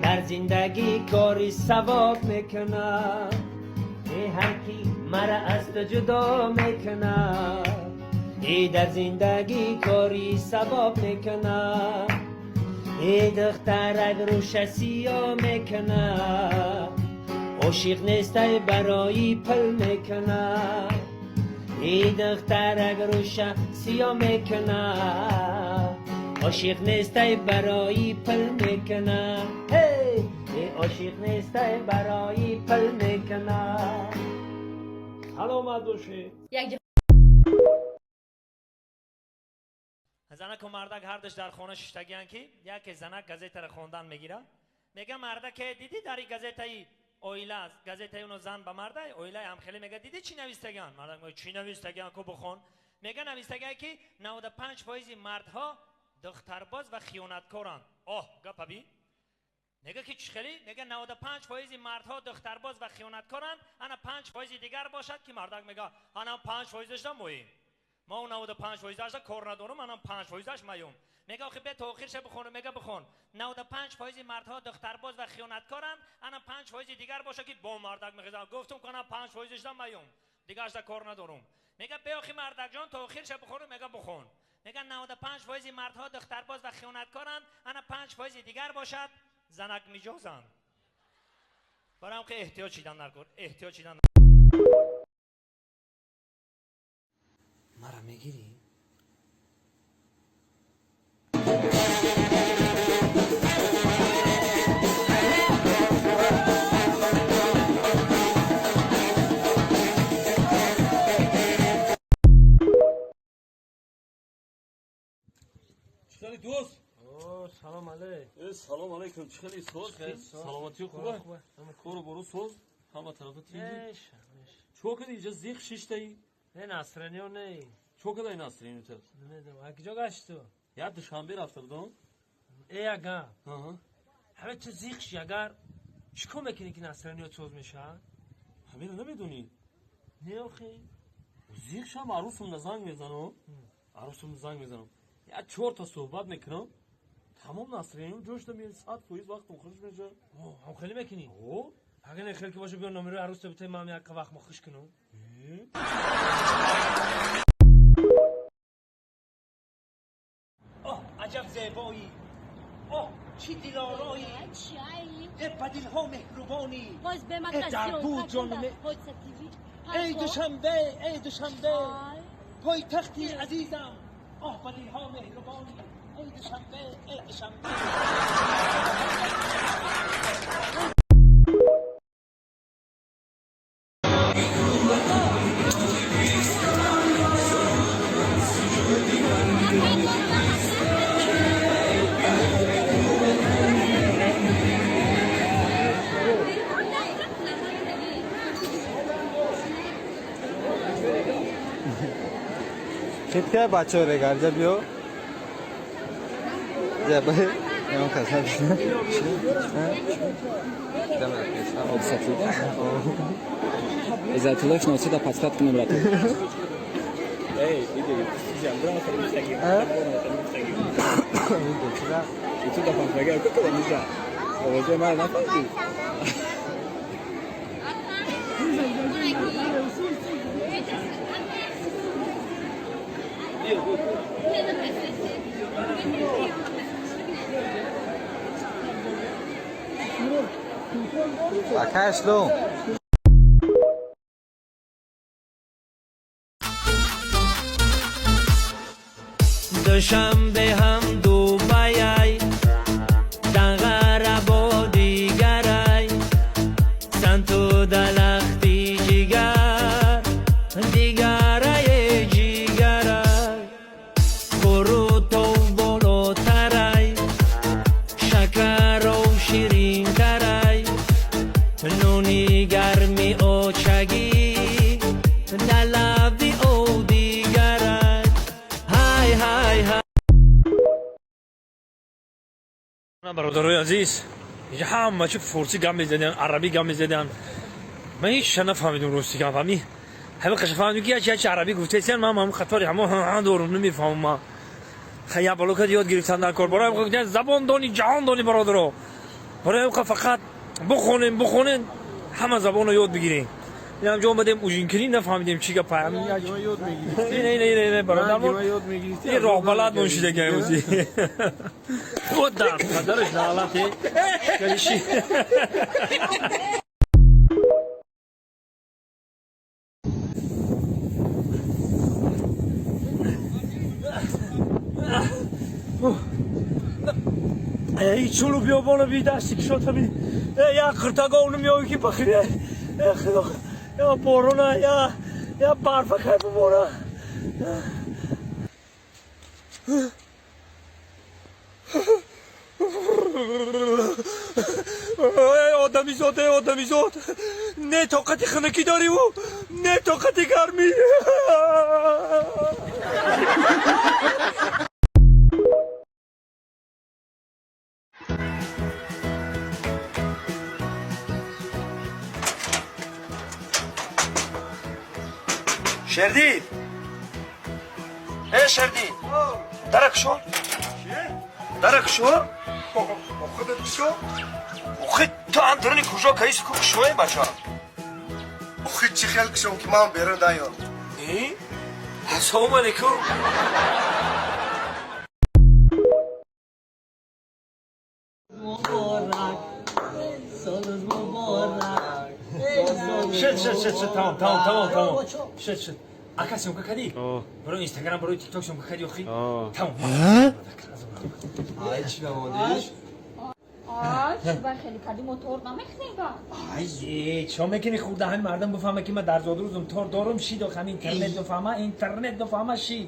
Дар зиндагӣ кори савоб мекунад. Э ҳар ки мара аз ту ҷудо мекунад, э дар зиндагӣ кори савоб мекунад. Э духтарак рӯша сиё мекунад, ошиқ нестай барои пул мекунад. Э духтарак рӯша сиё мекунад, ошиқ нестай барои пул мекунад. Эй, э ошиқ нестай барои пул мекунад. Саломат бошед. Занаку мардак ҳардуш дар хона шиштагиянд, ки яке занак газетаро хондан мегирад. Мега: «Мардаке, дидӣ, дар и газетаи оила аст, газетаи уно зан ба мардай оилаи ҳамхеле». Мега: «Дидӣ, чӣ навистагиан?» Мардак мега: «Чӣ навистагиан ку, бихон». Мега: «Навистагиа, ки 95 фоизи мардҳо духтарбоз ва хиёнаткоранд». Оҳ, гапа би! Мега, ки чӣ хелӣ? Мега: «95 фоизи мардҳо духтарбоз ва хиёнаткоранд, ана 5 фоизи дигар бошад, ки». Мардак мега: «Ана 5 фоизашда моем ма, у 95 фоизашда кор надорам, анам 5 фоизаш маём». Мега: «Охи, бе то охирша бихонам». Мега: «Бихон». «95 фоизи мардҳо духтарбоз ва хиёнаткоранд, ана 5 фоизи дигар боша, ки». Бо мардак мехезам: «Гуфтум, ку, ана 5 фоизашда маём, дигарашда кор надорум». Мега: «Бе, охи, мардакҷон, то охирша бихонам». Мега: «Бихон». Мега: «95 фоизи мардҳо духтарбоз ва хиёнаткоранд, ана 5 фоизи дигар бошад, занак миҷозанд». Барам ки эҳтиёҷ шидан наркор, эҳтиёҷ шидан. Мара мегирӣ? Чӣ дӯст? О, салом алейк. Э, салом алейкум. Чӣ хели, соз? Саломатӣ хуба? Кору бору соз? Ҳама тарафа тинҷи? Чо кади, инҷа зиқ шиштаи? Не, настроение не. Чо кадай настроение та? Намедонам. А куҷо гашти ту? Я Душанбе рафта будам. Э, ага. Ҳама ту зиқ ши, агар чӣ кор мекунӣ, ки настроение соз мешавад? Ҳамиро намедонӣ? Не, охи. Зиқ шам, арӯсумда занг мезанам. Арӯсумда занг мезанам. Я чорта суҳбат мекунам. Тамом, настроение ҷошта меяд, 100% вақтам хуш мешавад. Ҳам хеле мекунӣ? О? Агар не хел ки боша, биё номерои арӯста битай, ман як вақт мо хуш кунам. Оҳ, аҷаб зебоӣ! Оҳ, чӣ дилороӣ! Э, ба дилҳо меҳрубонӣ! Э, дар буд ҷони эй Душанбе, эй Душанбе, пойтахти азизам! Оҳ, ба дилҳо меҳрубонӣ, эй Душанбе, эй Душанбе! Хитка бачаҳо регарҷа биё. Ҷаба, кас набиша. Обсатида. Иззатуллоев носида подсказка кунем, брат. Эй, иди, иди, да панфага, какого нельзя? Овозе мара нафаҳмидӣ? Ака, шлом. Душанбе ҳам Дубайай, Данғара дигарай, санту далахти ҷигар дигарае, ҷигарай қурутов болотарай, шакаров ширинтарай, нони гарми очагӣ далави ӯ дигарай. Ҳай, ҳай, ҳай! Бародарои азиз, инҷа ҳама чи форсӣ гап мезадан, арабӣ гап мезадан, ман ҳеч ша нафаҳмидум. Рости гап, ҳами ҳами қаша фаҳмидум, ки ячи ячи арабӣ гуфтесиян. Ман ҳам қатори ҳамо дорум, намефаҳмам. Ман хая боло кад ёд гирифтан дар кор. Барои забон дони, ҷаҳон дони, бародаро. Барои ҳам фақат бихонем, бихонем, ҳама забонро ёд бигирем. Инам ҷо омадем ужин кунӣ, нафаҳмидем чӣ гап. Бародар, ин роҳбалад мон шидаги ози. О, дар падараш лаълате. Галиши. Эй, чулу биёбоно би дасти кишота би. Я қиртага онум ёви ки бахире. Э, худо. Я борона, я барфа кай бубора. Эй, одамизод, эй, одамизод. Не тоқати хунукӣ дорӣ-ву, не тоқати гармӣ. Шердил! Э, Шердил! Дара кушо? Дара кушо? Худат кушо? Охи, ту андруни кужо каиси ку кушое, бача? Охи, чӣ хел кушом, ки ман берун наём? Э? Ассалому алайкум. Шит, шит, шит, шит, тамом, тамом, тамом, тамом. Шит, шит. Ака, съёмка кардӣ? Барои Инстаграм, барои ТикТок съёмка кардӣ, охи? Тамом. Ай, чӣ намондиш? Ай, чӣ бай хеле кардӣ, мо торт намехӯрем ба. Ай, чо мекунӣ хурда? Ҳамин мардум бифаҳма, ки ман дар зодрӯзум тор дорум, шид. Ох, ҳамин интернет бифаҳма, интернет бифаҳма, шид.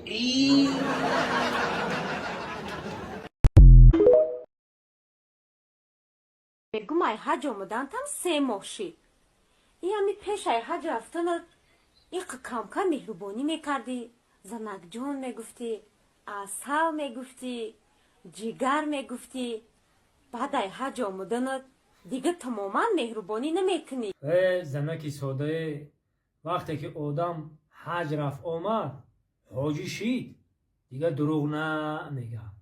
Мегум, ай ҳаҷ омадантам 3 моҳ шид. И ами пеш ай ҳаҷ рафтана иқ камкам меҳрубонӣ мекардӣ, занакҷон мегуфтӣ, асал мегуфтӣ, ҷигар мегуфтӣ. Баъд ай ҳаҷ омаданат дига тамоман меҳрубонӣ намекунӣ. Э, занаки содае, вақте ки одам ҳаҷ рафт омад, ҳоҷӣ шид, дига дурӯғ намегӯяд.